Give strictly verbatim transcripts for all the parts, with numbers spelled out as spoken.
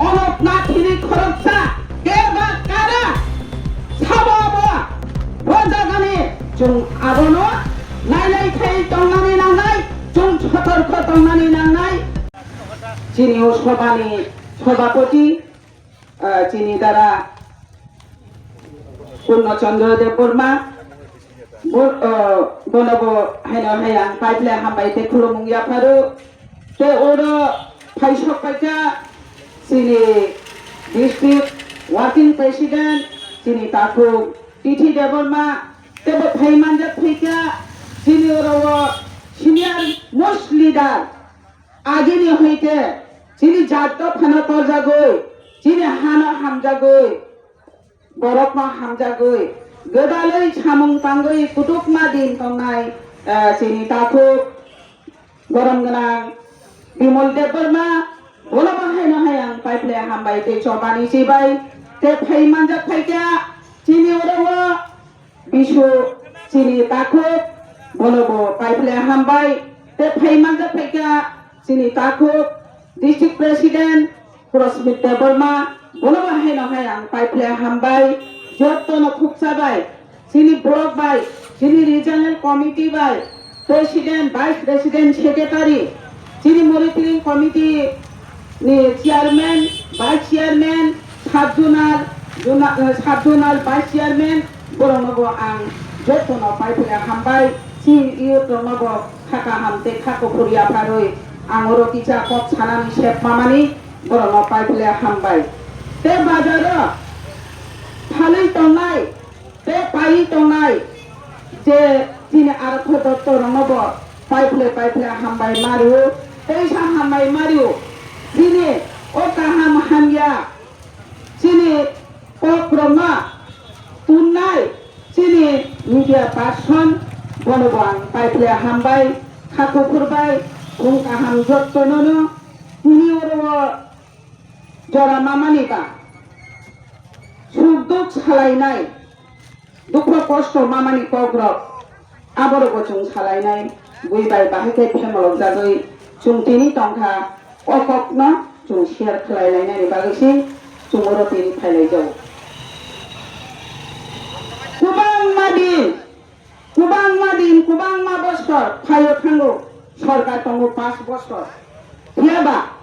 Onok nathini khoroksa keba kara sabo abo bo jagani chwng abono nailai khai tongnani nangnai, chwng sotorkho tongnani nangnai. Chini o sobani sobapoti, ah, chini dara Purno Chandra Debbarma, bo-, ah, bono bo haino hai ang paiple hambai tei khulumung yapharo. Tei oro phaisok paikha chini district working president, chini takhuk Tithi Debbarma, tei bo phai manjak phaikha chini oro o senior most leader, agini hoite chini jat dophano torjagwi, chini hano hamjagwi, borokno hamjagwi gwdalwi samung tangwi kutukma din tongnai, eh, chini takhuk borom gwnang Bimol Debbarma, bono bo haino hai ang paiple hambai tei chobani chibai tei phai manjak phaikha chini oro o bisu chini takhuk, bono bo paiple hambai tei phai manjak phaikha chini takhuk district president Prosmit Debbarma, bono bo haino hai ang paiple hambai, jotono khukcha bai, chini borok bai, chini regional committee bai, president, vice president, secretary, chini monitoring committee ni chairman, vice chairman, sub zonal, zona-, eh, sub zonal vice chairman, borokno bo ang jotono paiphile hambai, chini youth rokno bo kha kaham tei kha kuphur yapharwi ang oro kisa kok sanani sep mamani borokno paiphile hambai. Tei bazaro phalwi tongnai, tei paiwi tongnai je chini Arokho Dotto rokno bo paiphile paiphile hambai mario, teisa hambai mario. Chini o kaham hamya chini kok rokno tunnai chini media person, bono bo ang paiphile hambai, kha kuphur bai, khung kaham jottono no tini oro o jora mamani ba suk duk salainai, dukho kosto mamani kokrok, aborokbo chwng salainai, bui bai bahai khe phemolok jagwi chwng tini tongkha, o kokno chwng share khlai lainani bagwi se chwng oro tini phai lai jago. Kwbangma din, kwbangma din, kwbangma bosor phaio thango, sorkar tongo panch bosor, phiyaba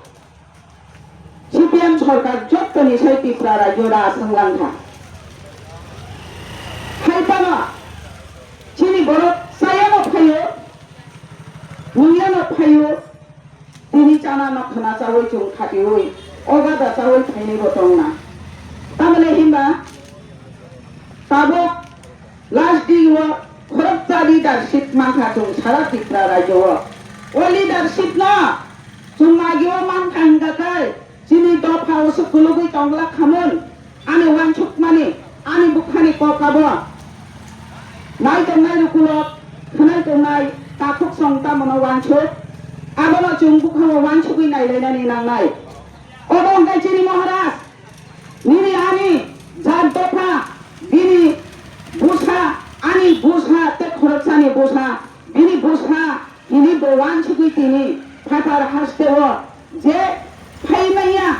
C P M sorkar jottoni sai Tripura rajyo da aswng langkha. Hai phano chini borok chayano phaio, nungyano phaio, tini chana no khna chawi chwng khatiwi, o gada chawi phainai bo tongna. Tamole hinba tabuk last day o khoroksa leadership mankha chwng sara Tripura rajyo o. O leadership no chwng agi o mankha hingkha khe chini dopha o se kulugwi tonglak khamung. Ani wansukmani, ani bukhani kok abo nai tongnai rukulok, khwnai tongnai takhuk song tamono wansuk, abono chwng bukhao wansugwi nailainani nangnai. Obo hwnkhe chini Maharaj, nini ani jat dopha, bini bwsa, ani bwsa tei khoroksani bwsa, bini bwsa, hini bo wansugwi tini phatar hasteo je phaimaya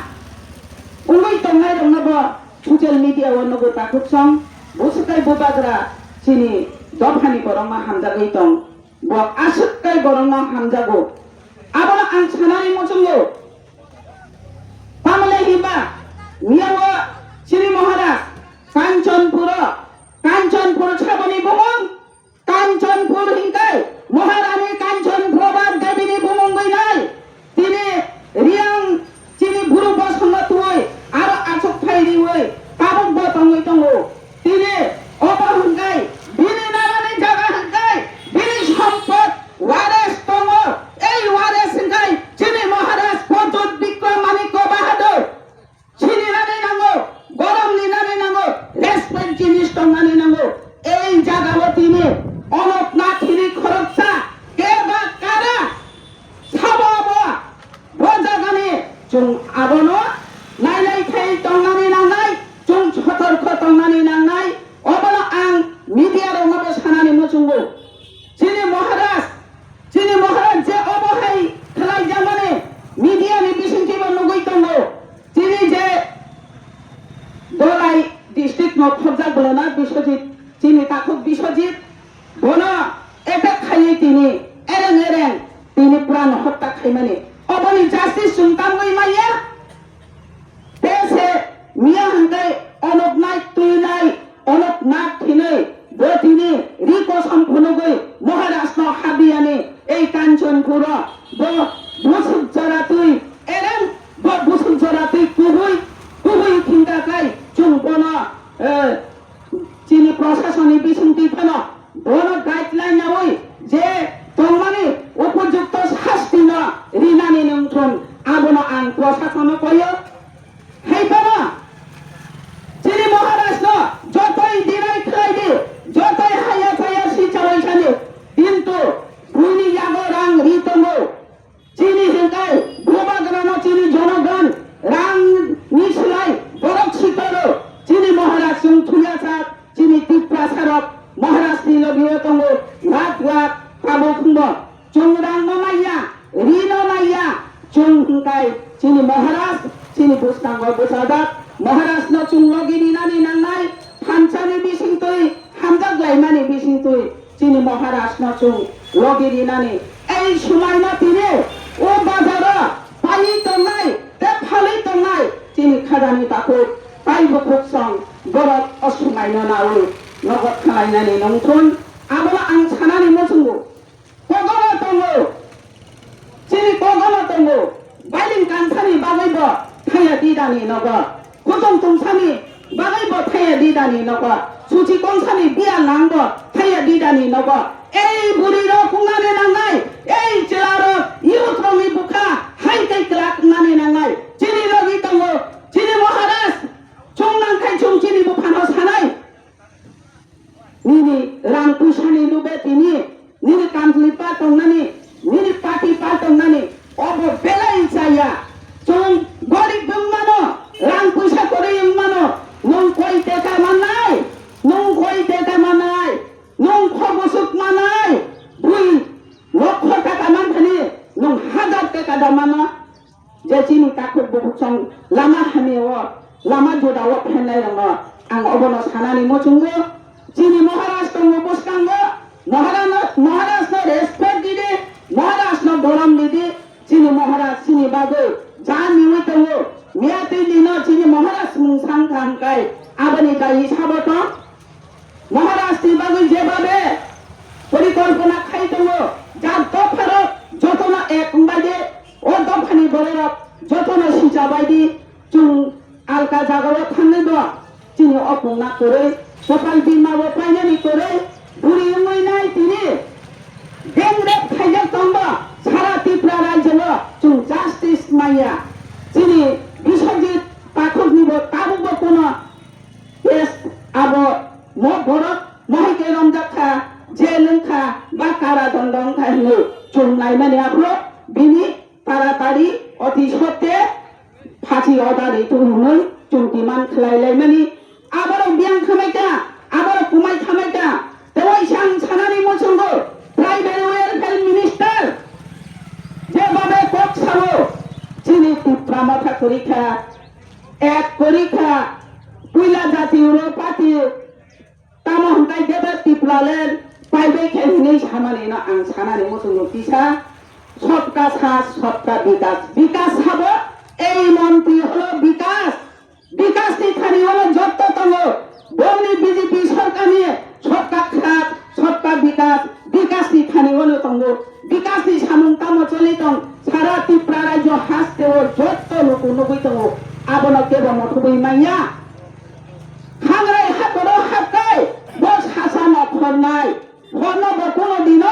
wngwi tongnairokno bo social media o nugo takhuk song, bwswk tei bubagra chini dophani borokno hamjagwi tong, bo aswk tei borokno hamjago. Abono ang sanani muchungo. Tamole hinba miyao chini Maharaj Kanchanpuro, Kanchanpur saboni bumung, Kanchanpur hingkai Maharani Kanchan Prabha Devi ni bumung bai nai. Tini Riang chini buru bosong no tuwi aro achuk phai riwi tabuk bo tongwi tongo. Tini obo hingkai bini nanani jaga hingkai bini sompot wares tongo. Ei wares hingkai chini Maharaj Pradyot Bikram Manikya Bahadur. Sinirani nango, gorom ninani nango, respect jinis tongnani nango. Ei jagao tini onok nathini khoroksa keba kara sabo abo bo jagani chwng abono nailai khai tongnani nangnai, chwng sotorkho tongnani nangnai. Obono ang media rokno bo sanani muchungo. Chini Maharaj, chini Maharaj je obo hai khlai jamani media ni bisingtwi bo nugwi tongo. Chini je Lona Biswajit, chini takhuk Biswajit, bono attack khaiwi tini ereng ereng tini pran hotya khaimani. Oboni justice chwng tangwi manya. Tei se miya hwnkhe onok nai twi nai, onok nak thinwi bo tini ri kosom phunugwi Maharaj no habiyani ei Kanchanpur o bo busuk jora twi ereng bo busuk jora twi kubui kubui thingka kai chwng bono, eh, chini proshasoni bisingtwi phano bono guideline nawi je tongmani upojukto sasti no rinani nungthun abono ang proshasono koyo. Hai phano chini Maharaj no jotoi dinai khlai di, jotoi haya chaya si chawai sani, kintu buini yago rang ri tongo. Chini hinkai bubagrano chini jonogon rang ni slai borok sitoro chini Maharaj chwng thuya sak chini Tiprasa rok Maharaj ni logi o tongo lakh lakh tabuk hwnbo chwng rang no naiya ri no naiya chwng hinkai chini Maharaj chini bwskango bwsajak Maharaj no chwng logi rinani nangnai thansa ni bisingtwi hamjak laimani bisingtwi. Chini Maharaj no chwng logi rinani ei swmai no tini o bazar o paiwi tongnai tei phalwi tongnai chini khajani takhuk tai bukhuk song borok o swmai no nawi nogo thalainani nongthun abono ang sanani muchungo kogono tongo. Chini kogono tongo, bailing kansani bagwi bo thaya didani nogo, kutung tungsani bagwi bo thaya didani nogo, suchi kongsani biya nang bo thaya didani nogo. Ei buri rok kungnani nangnai, ei chwla rok youth rokni bukha hai tei kwlak nani nangnai. Chini logi tongo, chini Maharaj, chwng nangkhai chwng chini buphano sanai. Nini rang puisani lube tini, nini country pa tongnani, nini party pa tongnani, obo belai chaya. Chwng gorib wng mano, rang puisa kwrwi wng mano, nwng koi teka mannai, nwng koi teka mannai, nwng khobosuk mannai, bui lokho taka manthani, nwng hajar teka da mano. Je chini takhuk bukhuk song lama hamya o, lama juda o phenai rokno ang obono sanani muchungo. Chini Maharaj tongo bwskango, Maharaj no, Maharaj no respect didi, Maharaj no gorom didi. Chini Maharaj chini bagwi ja niwi tongo, miya twi lino chini Maharaj mung sang kha hwnkhe aboni dai sabo tong. Maharaj ni bagwi jebabe porikolpona khai tongo, jat dopharok jotono ek wngbai di, o dophani bororok jotono sicha bai di, chwng alka jagao thangwi bo chini o pungna kwrwi, kopal bimabo painani kwrwi, buri wngwi nai tini gang rape khaijak tongbo, sara Tripura rajyo o chwng justice manya, chini Biswajit Pathakni bo tabukbo kuno Yes, abo mo borok mohai khe romjak kha, jail wng kha, ba kara dondo wng kha hinwi chwng naimani aphuru bini taratari oti sotte phachi order ri thung hinwi chwng demand khlai laimani. Aborok biyang khamai kha, aborok kumai khamai kha, tei waisa ang sanani muchungo tribal welfare minister je babe kok sao chini Tipra motha kwrwi kha. Ek kwrwi kha, puila jati ulo pati, tamo hwnkhai debe Tipraland paibai khe hinwi samani no ang sanani muchungo kisa, sabka saath sabka bikas, bikas sabo ei montri holo bikas, bikas ni thani holo jotto tongo, bongni B J P sorkar ni Sabka khat, sabka bikas, bikas ni thani o no tongo. Bikas ni samung tamo choli tong, sara Tripura rajyo haste o jotto luku nugui tongo. Abono kebo mothubui manya. Hangrai hakoro hakkai, bo sasa no khornai. Khorno bo kuno dino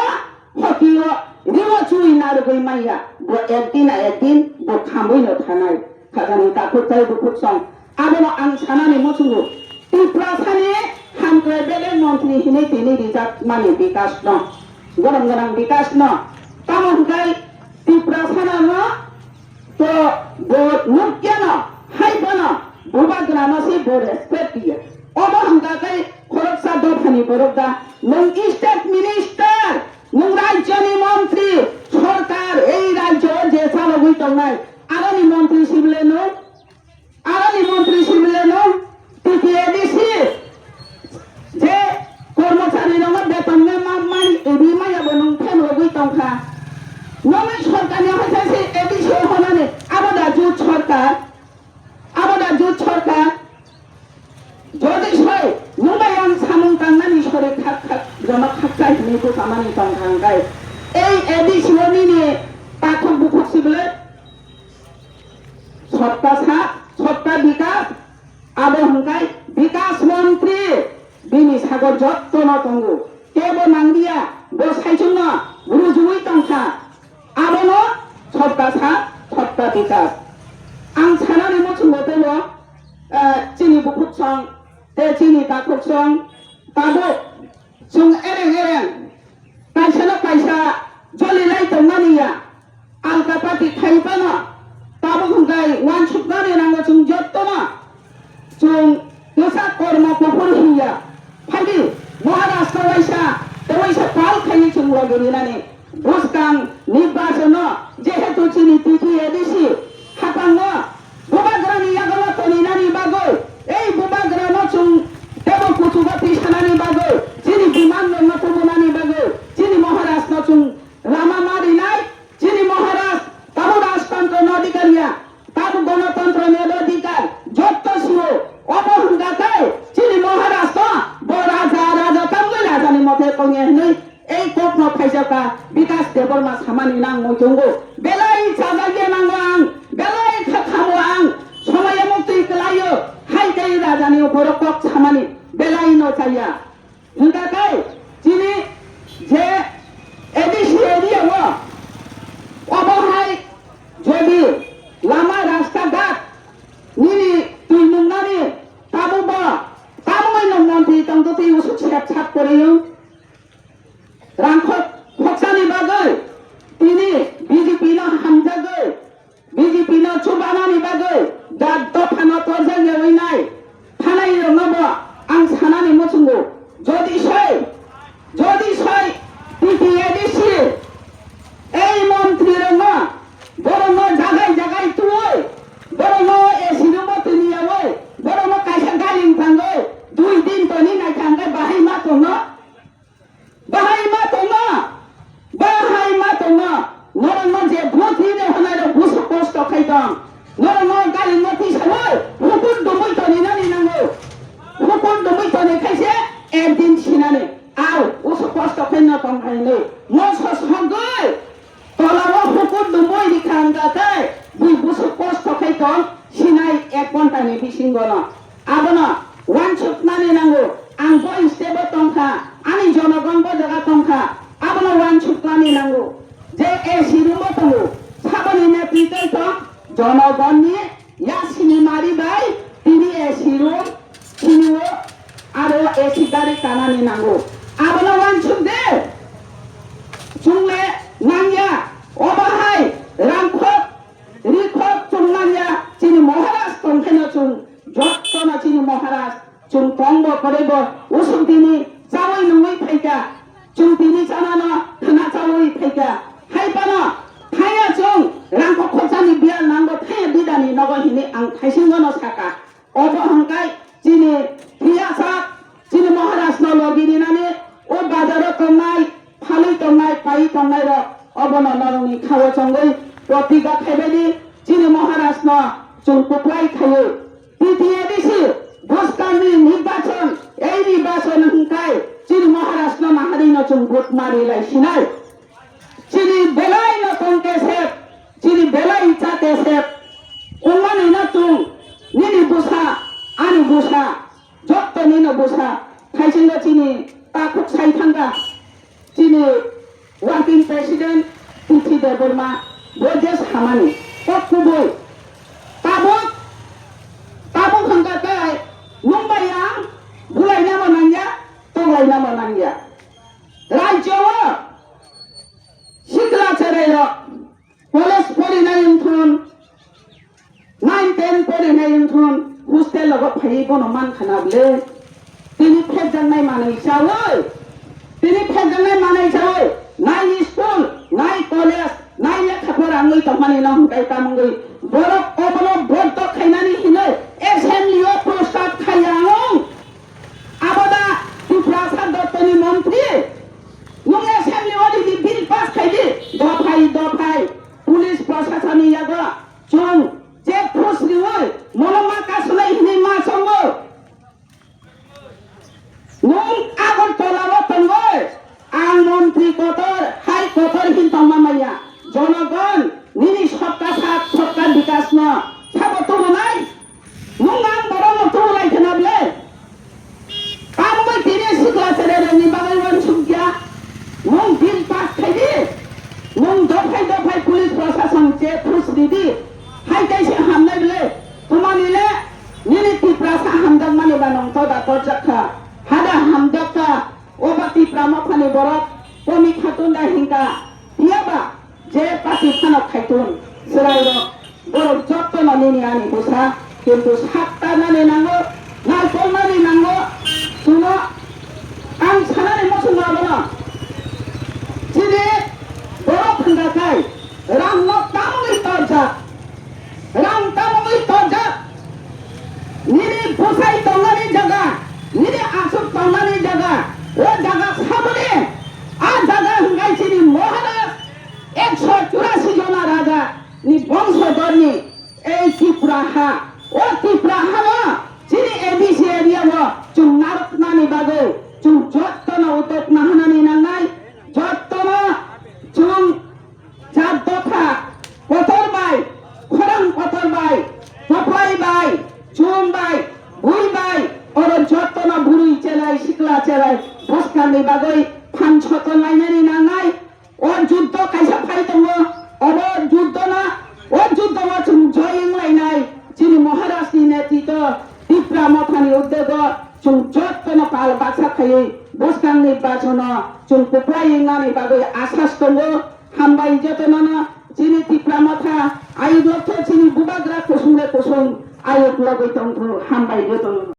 hoti o riwo chui narugui manya. Bo ekdin na ekdin bo khambui no thanai. Khajani takhuk tai bukhuk song. Abono ang sanani muchungo. Tripura sani hamkrai bedek montri hinwi tini rijak mani bikas no. Gorong gorong bikas no. Tamo hwnkhe Tripura sana no to bo nukya no, hai bono bubagra no se bo respect ya. Obo hwnkha khe khoroksa dophani borok da nwng state minister, nwng rajyoni montri, sorkar ei rajyo je chalogwi tongnai aroni montri sibole nwng Aroni montri sibole nwng T T A D C, tongkha hwnkhe ei A D C o nini takhuk bukhuk si bwle sotta sa, sotta bikas, abo hwnkhe bikas montri bini sago jottono tongo. Kebo nanglia, bo saichungno rujuwi tongkha. Abono sotta sa, sotta bikas. Ang sanani muchungo teibo, eh, chini bukhuk song, tei chini takhuk song, tabuk chwng ereng ereng kaisano kaisa jolilai tongmani ya, alka party khai phano tabuk hwnkhe uansuknani nango chwng jottono. Chwng kwchak kormo kuphur hiya. Phaidi Maharashtra waisa tei waisa pal khaiwi chwng logi rinani. Bwskang nirbachano jehetu chini T T A D C hapango bubagrani yago toninani bagwi, ei bubagrano chwng tebo kuchugo tisanani bagwi, chini bimanrokno tubunani bagwi, chini Maharashtrano chwng lama ma rinai, chini Maharashtra tabuk rajtantroni adhikar ya. Tabuk gonotantroni adhikar jotto sio, obo hwnkha tei chini Maharashtra bo raja, raja tamni rajani mote tongya hwnwi ei kokno phaijakha Bikas Debbarma samani nang muitungo. Belai chajakya nango ang, belai kha khamo ang, somoyo muktwi kwlaio, hai tei rajani borok kok samani belai no chaya. Hwnkha khe chini je A D C area o, obo hai jodi lama rasta ghat nini twi nungnani tabuk bo tamungwi nwng montri tongtwtwi usuk sep sap kwrwi wng. Rang khok-, khoksani bagwi tini B J P no hamjagwi B J P no chubanani bagwi dat dophano torjak yawi nai thanai rokno bo ang sanani muchungo. Jodi soi, jodi soi T T A D C ei montri rokno borokno jagai jagai tuwi borokno A C room o tini yawi borokno kaisa galing thangwi dui din toni nai thangwi bahai ma tongno. Bahai ma tongma, bahai ma tongma, norokno je vote ride hwnai rok buso kosto khai tong, norokno gari no tisawi hukur dumui toni nani nango, hukur dumui toni khaise ekdin sinani, au uso kosto khai no tong hai ni, moso sogwi. Tolao hukur dumui rikha wngkha tei bui busu kosto khai tong sinai ek ghontani bisingono. Abono uansuknani nango. Ang bo step o tongkha, ani jonogon bo jaga tongkha, abono uansuknani nango. Je A C room o tongo, saboni netritwito jonogonni Yasini mari bai tini A C room, tini o aro A C gari kanani nango. Abono uansuk de. Chungle nangya, obo hai rangkhok, rikhok chung nangya, chini Maharaj tongkheno chung, jottono chini Maharaj. Chwng tongbo kwrwibo usuk dini chawi nungwi phaikha. Chwng tini chanano khwna chawi phaikha. Hai phano thaya chwng rangkok khorchani biyal nango thaya bidani nogo hini ang thaisingono sakha. Obo hwnkhe chini phiya sak, chini Maharajno logi rinani o bazaro tongnai, phalwi tongnai, paiwi tongnairok obono norokni khao chongwi protiga khaibadi chini Maharajno chwng kwplai khaio. T T A D C bwskangni nirbachon, ei nirbachon hwnkhe chini Maharashtra maharino chwng vote mari lai sinai. Chini belai no tong kesep, chini belai cha kesep. Wngmani no chwng nini bwsa, ani bwsa, jotto nino bwsa, thaisingo chini takhuk sai thangkha. Chini working president P T Debbarma bo je samani kok kubui tabuk tabuk hwnkha tei nwng bai ang bulainamo nangya, tonglainamo nangya. Rajyo o sikla cherai rok college porinai wngthun, nine ten porinai wngthun hostel logo phaiwi bono man khana bwle. Tini phekjaknai manwi chawi, tini phekjaknai manwi chawi, nai school, nai college, nai lekha pora wngwi tongmani no hwnkhe tamungwi borok obono vote khainani hinwi assembly o prostab khaiya wng. Abo da Tiprasa Dottoni montri? Nwng assembly o ridi bill pass khaidi, dophai dophai police prosasani yago chwng check post riwi mono ma kasunai hinwi ma chongo. Nwng Agartala o tongwi ang montri ko Borok komi khatun da hinka, phiyaba je party phano khaitun, chwrairok, borok jottono nini ani bwsa, kintu sak tanani nango, naikolnani nango, chwngno ang sanani muchungo abono. Chini borok hinka khai, rangno tamungwi torjak. Rang tamungwi tonjak. Nini bwsai tongnani jaga, nini aswk tongnani jaga, o jaga saboni, a jaga hwnkhe chini Maharaj ekso churasi jona raja ni bongso dorni ei Tripura ha. O Tripura hano chini A D C area o chwng narwknani bagwi chwng jottono utok nahanani nangnai, jottono chwng Jat dopha, kotor bai, khorang kotor bai, koplai bai, chum bai, bui bai, oro jottono bwrwi chelai, sikla chelai, bwskangni bagwi phan soton lainani nangnai. O juddo kaisa phai tongo, obo juddo na, o juddo o chwng joy wng lainai, chini Maharaj ni netito, Tipra Mothani uddego, chwng jottono pal baksa khaiwi bwskangni bajono chwng kwplai wngnani bagwi asas tongo. Hambai jotono no chini Tipra Motha ayuk lokto chini bubagra kusung le kusung ayuk logwi tongkhu. Hambai jotono.